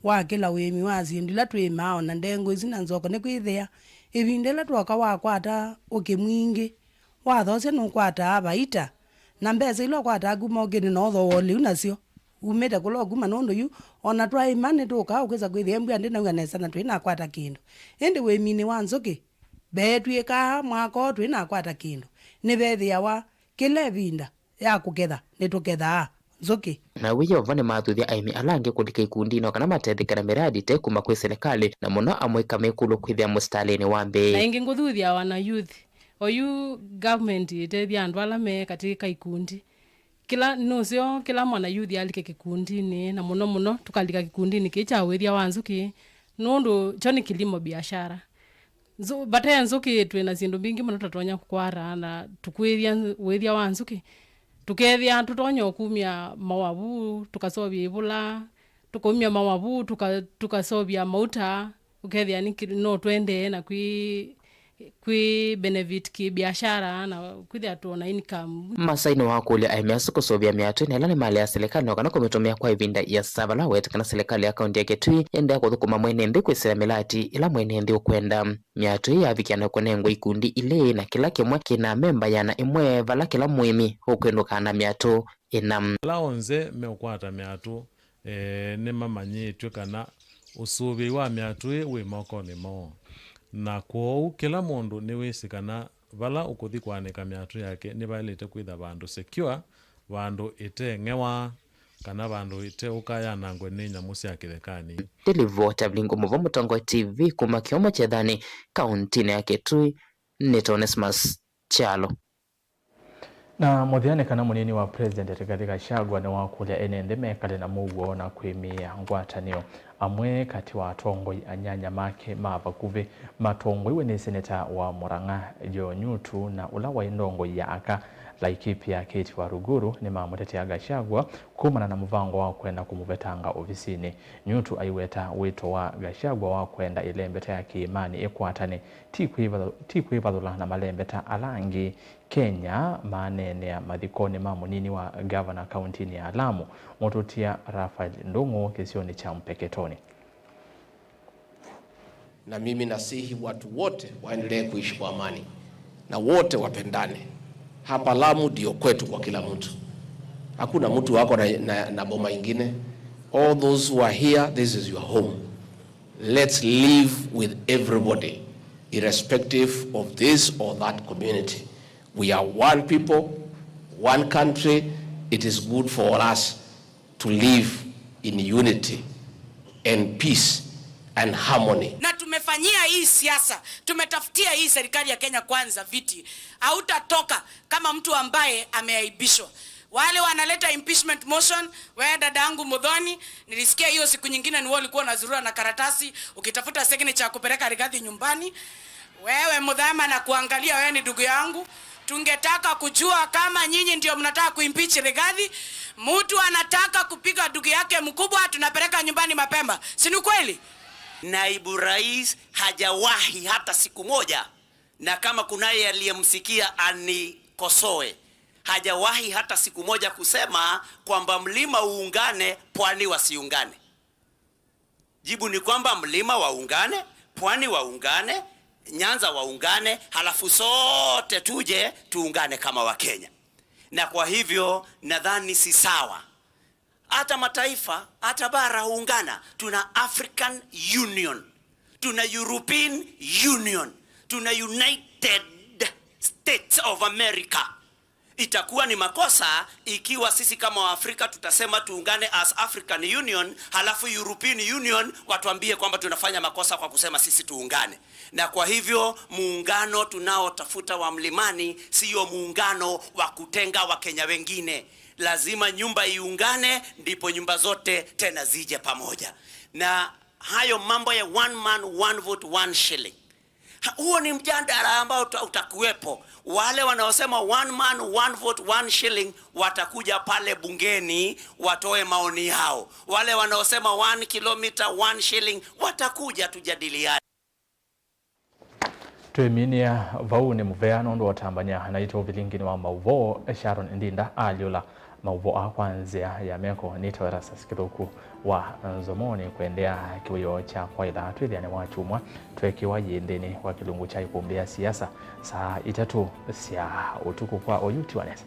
wa kĩla ũĩmi wa syĩndũ ila twĩmaa, ona ndengũ isu na nzoko, nĩkwĩthĩa ĩvinda ĩla twoka wakwata ũkĩ mwingĩ, wathosya nũkwataa vaita, na mbesa ila ũkwataa kuma ũkĩnĩ no ũthooa ũliu nasyo umĩte kũla ũkuma, nũndũ yu ona twaĩma nĩtũkaa ũkwĩsa kwĩthĩa mbua ndĩnauya nesa na twĩnakwata kĩndũ. Ĩndĩ ũĩminĩ wa nzũkĩ, veetw'ĩkaa mwaka ũũ twĩnakwata kĩndũ, nĩvethĩawa kĩla ĩvinda ya kũketha nĩtũkethaa nzũkĩ. Na wĩ Yeova nĩmathuthya aĩmi ala angĩ kũlika ikundinĩ o kana matethĩke na mĩradi ĩte kuma kwĩ silikalĩ, na mũno amũika mĩkũlũ kwĩthĩa mũsitalĩnĩ wa mbee. Na ĩngĩ ngũthuthya wana youth, oyu government ĩtethya andũ ala me katĩ ka ikundi. Kĩla nũseo, kĩla mwana youth alike kĩkundinĩ, na mũno mũno tũkalika kĩkundinĩ kĩĩ kya wĩthya wa nzũkĩ, nũndũ kyo nĩ kilimo biashara. Nzũ-, vate nzũkĩ twĩ na syĩndũ mbingĩ mũno tũtonya kũkwata na tũkwĩthya nz-, wĩthya wa nzũkĩ. Tũkethĩa tũtonya ũkumya mawavu, tũkaseũvya ivũla, tũkaumya mawavu, tũka-, tũkaseũvya mauta, ũkethĩa nĩ kĩ-, no tũendee na kwĩ, kwĩ benefit kĩ biashara na kwĩthĩa twona income. Masai nĩwakũlya aĩmi asu kũsũvĩa mĩatũ ĩla nĩmalea silikalĩ no kana kũmĩtũmĩa kwa ĩvinda ĩasa, vala wetĩkana silikalĩ ya kaunti ya Kitui ĩendee kũthũkũma mwene nthĩ kwĩsĩla mĩlati ĩla mwene nthĩ ũkwenda. Mĩatũ ĩĩ yavikĩa na kũnengwa ikundi ilĩ, na kĩla kĩmwe kĩna amemba ĩana ĩmwe, vala kĩla mũĩmi ũkwĩnũkaa na mĩatũ ĩna. Ala onthe meũkwata mĩatũ, eh, nĩmamanyĩĩtw'e kana ũsũvĩi wa mĩatũ ĩĩ wĩ mokonĩ moo, na kwoou kĩla mũndũ nĩwĩsĩ kana vala ũkũthi kũanĩka mĩatũ yake nĩvaĩlĩte kwĩtha vandũ secure, vandũ ĩte ng'ewa, kana vandũ ĩteũka yanangwe nĩ nyamũ sya kĩthekanĩ. Ndĩlivota Vilingo Mũvo, Mũtongoi T V, kuma Kĩomo Kyethanĩ, kauntinĩ ya Kitui, nĩ Onesmus Kyalo. Na mũthya nĩ kana mũnini wa President Rigathi Gachagua nĩwakũlya ene nthĩ mekale na mũuo na kwĩmĩĩa ngwatanĩo. Amwe katĩ wa atongoi anyanya make ma vakuvĩ matongoiwe nĩ seneta wa Murang'a Joe Nyutu na ũla waĩ ndongoi ya aka Laikipia Kate Waruguru nĩmamũtetea Gachagua kumana na mũvango wa kwenda kũmũvetanga ovisinĩ. Nyutu aiweta wĩto wa Gachagua wa kwenda ĩlembeta ya kĩĩmanĩ ĩkwatane, ti kwĩvathũ-, ti kwĩvathũla na malembeta ala angĩ. Kenya maneenea mathikonĩ ma mũnini wa gavana kauntinĩ ya Lamu, Mũtũtia Raphael Ndung'u, kĩsionĩ kya Mpeketoni. Na mimi nasihi watu wote waendelee kuishi kwa amani na wote wapendane. Hapa Lamu ndio kwetu kwa kila mtu. Hakuna mtu wako na, na, na boma ingine. All those who are here, this is your home. Let's live with everybody, irrespective of this or that community. We are one people, one country. It is good for us to live in unity and peace and harmony. Na tumefanyia hii siasa, tumetafutia hii serikali ya Kenya Kwanza viti. Hautatoka kama mtu ambaye ameaibishwa. Wale wanaleta impeachment motion, wewe dada yangu Muthoni, nilisikia hiyo siku nyingine ni wewe ulikuwa unazurura na karatasi ukitafuta signature ya kupeleka Rigathi nyumbani. Wewe Muthama, na kuangalia wewe ni ndugu yangu. Tungetaka kujua kama nyinyi ndio mnataka kuimpeach Rigathi. Mtu anataka kupiga ndugu yake mkubwa, tunapeleka nyumbani mapema. Si ni kweli? Naibu Rais hajawahi hata siku moja, na kama kunaye aliyemsikia anikosoe, hajawahi hata siku moja kusema kwamba mlima uungane, pwani wasiungane. Jibu ni kwamba mlima waungane, pwani waungane, Nyanza waungane, halafu sote tuje tuungane kama Wakenya. Na kwa hivyo nadhani si sawa. Hata mataifa, hata bara huungana, tuna African Union, tuna European Union, tuna United States of America. Itakuwa ni makosa ikiwa sisi kama Waafrika tutasema tuungane as African Union, halafu European Union watuambie kwamba tunafanya makosa kwa kusema sisi tuungane. Na kwa hivyo muungano tunaotafuta wa Mlimani sio muungano wa kutenga Wakenya wengine. Lazima nyumba iungane, ndipo nyumba zote tena zije pamoja. Na hayo mambo ya one man, one vote, one shilling, ha-, huo ni mjadala ambao uta-, utakuwepo. Wale wanaosema one man, one vote, one shilling watakuja pale bungeni watoe maoni yao. Wale wanaosema one kilometer, one shilling watakuja tujadiliane. Twĩminĩa vau nĩ mũvea nũndũ wa ũtambany'a naitũ vilinginĩ wa maũvoo. Sharon Ndinda alyũla maũvoo aa kwa nzĩa ya meko. Nĩtawa Erastus Kĩthũku wa Nzomoni. Kũendeea kĩwĩoo kya kwaĩla twĩthĩane wa kyumwa tweekĩwa yĩ nthĩnĩ wa kĩlungu kya ikumbĩ ya siasa saa itatũ sya ũtukũ kwa oyu tiwa nesa.